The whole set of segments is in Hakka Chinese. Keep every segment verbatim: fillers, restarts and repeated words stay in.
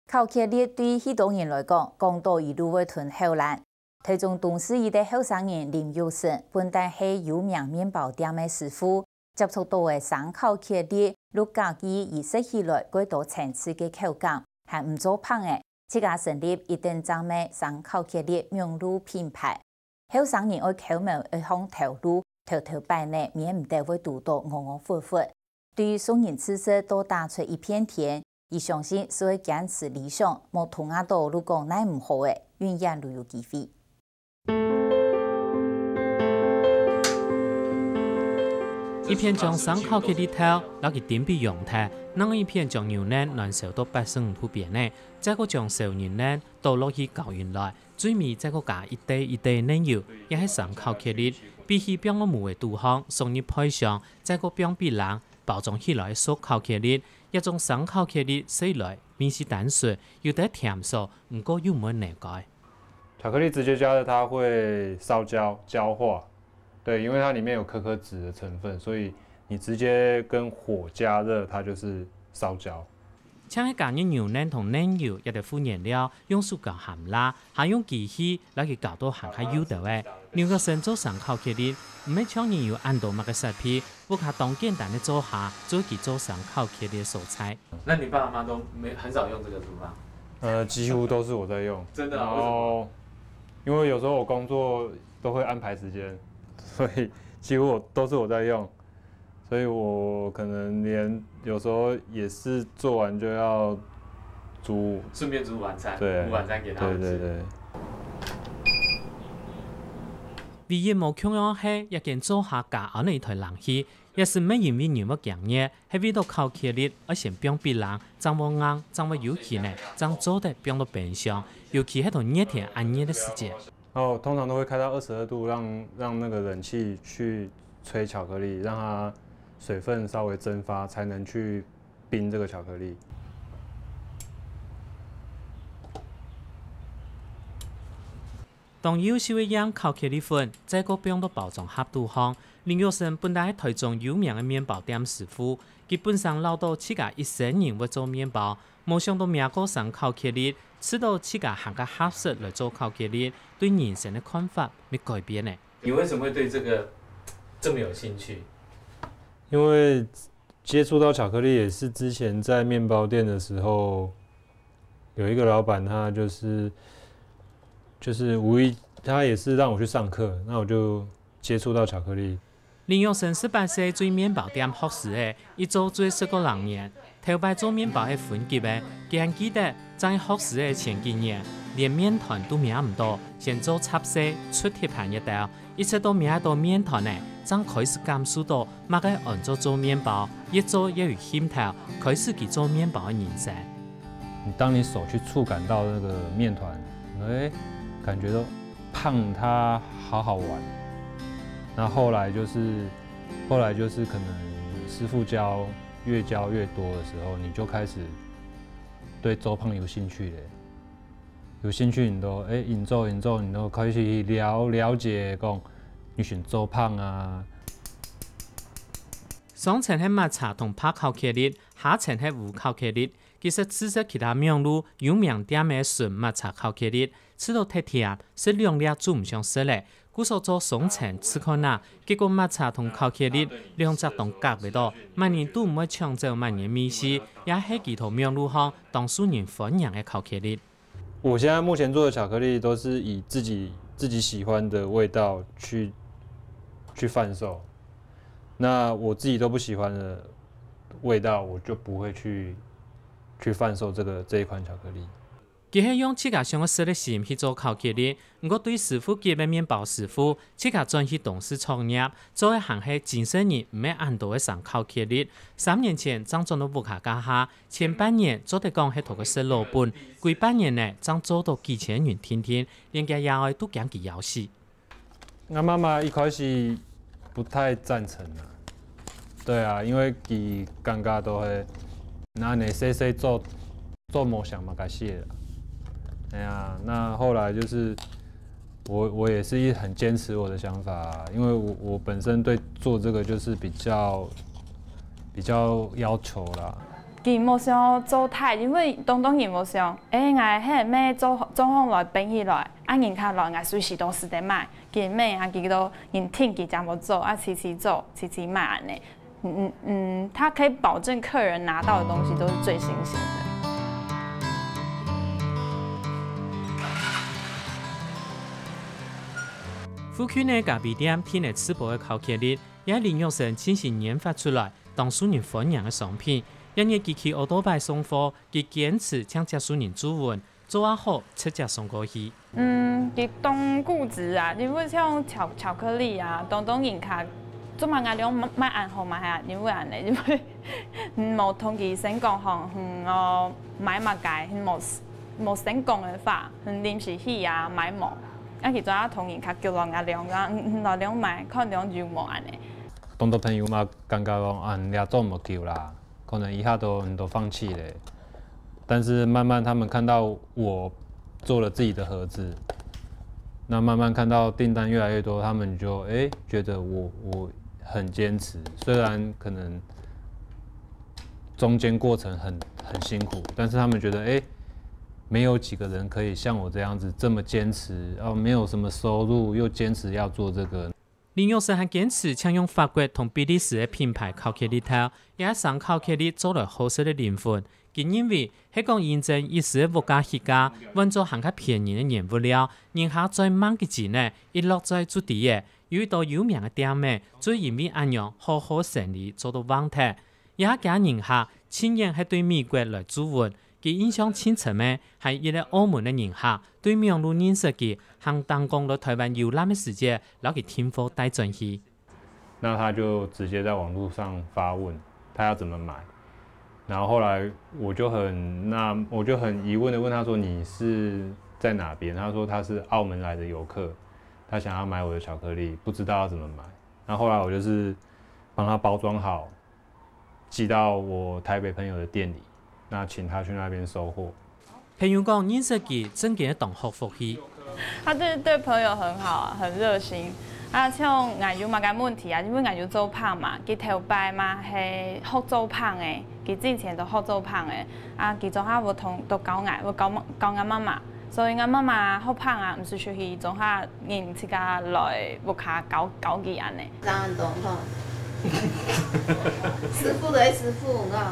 烤茄粒對許多人來講，講到佢就會吞口瀾。台中東勢一個後生人林玉成，本旦係有名麵包店个師傅，接觸到个生烤茄粒，就佮意佢食起來蓋多層次个口感，還毋做麭仔，自家成立一等正个生烤茄粒網路品牌。後生人愛口味愛向頭路，頭頭擺呢，免毋得會堵到戇戇忽忽。對於送人試食到打出一片天，佢相信係會堅持理想，無通啊到就講奈毋何个，永遠就有機會。一片將生烤茄粒頭摎佢丁比用忒，另一片將牛奶暖燒到八十五度邊呢，再過將燒牛奶倒落去攪勻來，最尾再過加一滴一滴奶油，也係生烤茄粒，比起放到模个肚項，送入焙箱，再過放畀冷，包裝起來个熟烤茄粒，這種生烤茄粒食起來味緒單純，有兜甜爽，毋過又毋會膩膩。巧克力直接加熱，它會燒焦、焦化。對，因為它裡面有可可脂的成分，所以你直接跟火加熱，它就是燒焦。像係加入牛奶同奶油這兜副原料，用手攪含啦，還用機器摎佢攪到還較幼兜仔。牛角生做生烤茄粒，毋係像人有恁多麼个設備，屋下當簡單个灶下，做佢做生烤茄粒个所在。那你爸媽都沒，很少用這個廚房？呃，幾乎都是我在用。真的啊？然後，為什麼？因為有時候我工作都會安排時間，所以幾乎我，都是我在用。所以我可能連有時候也是做完就要煮。順便煮晚餐，對，煮晚餐給他們吃。對，對，對。唯一無共樣係，這間灶下加安了一台冷氣，也係毋係因為人會驚熱，係為著烤茄粒愛先放畀冷，正會硬，正會有氣呢，正做得放到冰箱，尤其係到熱天恁熱个時節。 然後通常都會開到二十二度，讓，讓那個冷氣去吹巧克力，讓它水分稍微蒸發，才能去冰這個巧克力。當幼秀个鹽烤茄粒粉，再過放到包裝盒肚項，林玉成本來係台中有名个麵包店師傅，佢本身恅著自家一生人會做麵包， 無想著摸過生烤茄粒，試著自家還較合適來做烤茄粒，對人生个看法乜改變呢。你為什麼會對這個這麼有興趣？因為接觸到巧克力也是之前在麵包店的時候，有一個老闆他就是，就是無意，他也是讓我去上課，那我就接觸到巧克力。 林玉成十八歲做麵包店學師仔，一做做十過零年。頭擺做麵包係分級个，佢還記得，正係學師仔前幾年，連麵團都摸毋著，先做礤細、出鐵盤這兜，一直到摸著麵團仔，正開始感受著麼个安做做麵包，越做越有興頭，開始佢做麵包个人生。 你當你手去觸感到那個麵團，你會感覺到碰它好好玩。那後來就是，後來就是可能師傅教，越教越多的時候，你就開始對做麭有興趣了。有興趣你都，欸，你做，你做，你都開始了，了解講，你選做麭啊。上層係抹茶同白巧克力，下層係烏巧克力。 佢識試食其他網路有名店个純抹茶巧克力，試著忒甜，食兩粒就毋想食了，故所做雙層試看啊。結果抹茶同巧克力兩隻當合得著，麼人都毋會搶走麼人味緒，也係佢在網路項當受人歡迎个巧克力。我現在目前做的巧克力都是以自己，自己喜歡的味道去，去販售。那我自己都不喜歡的味道，我就不會去，去販售這個，這一款巧克力。佢係用自家想愛食个心去做巧克力，毋過對師傅級个麵包師傅，自家轉去東勢創業，做个還係精細人毋係恁多个生巧克力。三年前正轉到屋下該下，前半年做得講係在該食老本，歸半年呢，正做到幾千人定定，連厥爺哀都驚佢枵死。 那媽媽一開始不太贊成啊。對啊，因為佢感覺都係，那你細細做，做無想麼个事啦。哎呀，那後來就是我，我也是一，很堅持我的想法啊，因為我，我本身對做這個就是比較，比較要求啦。佢無想做大，因為當多人無想，誒，𠊎係毋係做做好來冰起來，啊人客來，𠊎隨時都使得賣。佢毋係啊，佢都人聽佢正無做，啊試試做，試試賣恁呢。嗯嗯嗯，他可以保證客人拿到的東西都是最新鮮的。附近个咖啡店訂个自家个巧克力，也係林玉成親身研發出來，當受人歡迎个商品。一日佢騎奧多拜送貨，佢堅持淨接受人注文，做啊好直接送過去。嗯，佢當固執啊，因為像巧巧克力啊，當多人客，做麼个量賣賣恁好賣啊？因為恁呢，因為嗯無同佢先講吼，嗯哦買麼个，嗯無無先講个話，嗯臨時去啊買無，啊佢做啊同人客叫落啊量啊，嗯來量買，看量有無恁呢。當多朋友嘛感覺講，啊，你也做無久啦，可能一下都很多放棄嘞。但是慢慢他们看到我做了自己的盒子，那慢慢看到订单越来越多，他们就诶觉得我我很坚持，虽然可能中间过程很很辛苦，但是他们觉得诶没有几个人可以像我这样子这么坚持，然后没有什么收入又坚持要做这个。 林玉成還堅持淨用法國同比利時个品牌巧克力豆，也係生巧克力做來好食个靈魂。佢認為，係講因爭一時个物價起價，換做還較便宜个原物料，人客嘴望佢知呢，一落嘴就知个。有一兜有名个店仔，就因為恁樣好好生理做到橫忒。也係幾下人客，親眼係對美國來注文， 佢印象盡深个，還一個澳門个人客，對網路認識佢，還聽講來臺灣遊覽个時節，摎佢訂貨帶轉去。那他就直接在网络上发问，他要怎么买。然后后来我就很纳，我就很疑问的问他说：“你是在哪边？”他说他是澳门来的游客，他想要买我的巧克力，不知道要怎么买。那后来我就是帮他包装好， 寄到我台北朋友的店里，那请他去那边收货。朋友講認識佢，正經个當好福氣。他對對朋友很好啊，很熱心。啊，像𠊎有麼个問題啊，因為𠊎有做麭嘛，佢頭擺嘛係學做麭个，佢之前都學做麭个，啊，佢總下會同都教𠊎，會教教𠊎媽媽，所以𠊎媽媽學麭啊，毋使出去，總下 人自家來屋下教教佢恁呢。傷很多痛。師傅的師傅，你知道？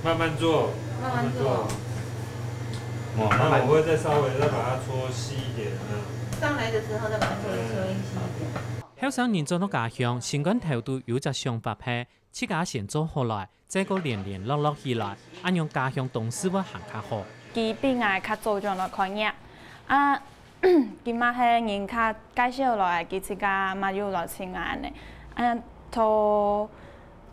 慢慢做，慢慢做。哇，那我会再稍微再把它搓细一点，嗯。上来的时候再把它搓搓细一点。後生人轉到家鄉，心肝頭肚有隻想法係，自家先做好來， 再過聯聯絡絡起來，恁樣家鄉當時會還較好。佢比𠊎較早轉來開業，啊，佢嘛係人客介紹來，佢自家嘛有來尋𠊎恁呢。啊，頭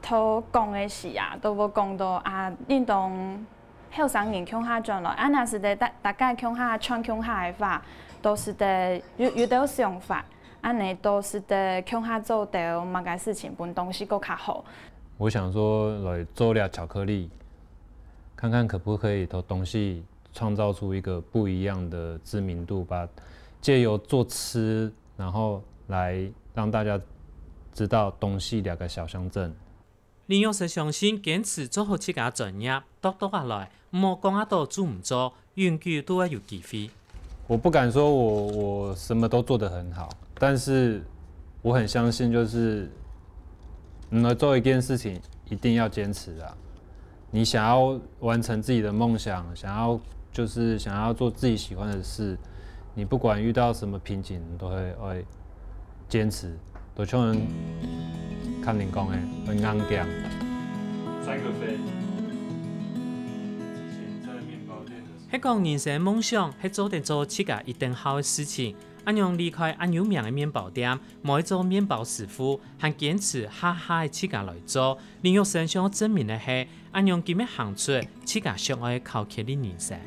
頭講个時啊，都會講到啊，恁多後生人共下轉來，啊，若係得大大家共下串共下个話，都係得有有兜想法。 恁呢都係得共下做兜麼个事情分東西過較好。我想說來做一下巧克力，看看可不可以从东西创造出一个不一样的知名度吧，借由做吃，然后来让大家知道东西两个小乡镇。 林玉成相信堅持做好自家專業，剁剁下來，毋好講啊到做毋做，永久都會有機會。我不敢说我我什么都做得很好，但是我很相信，就是你来做一件事情，一定要坚持啊。你想要完成自己的梦想，想要就是想要做自己喜欢的事，你不管遇到什么瓶颈，你都会会坚持。都像人看人讲的，很硬頸。三个飞。之前在面包店的时候，係講人生夢想係做得做自家一等好个事情。恁樣離開恁有名个面包店，無愛做面包師傅，還堅持下下个自家來做。林玉成想要證明个係，恁樣佢乜行出自家想愛个巧克力人生。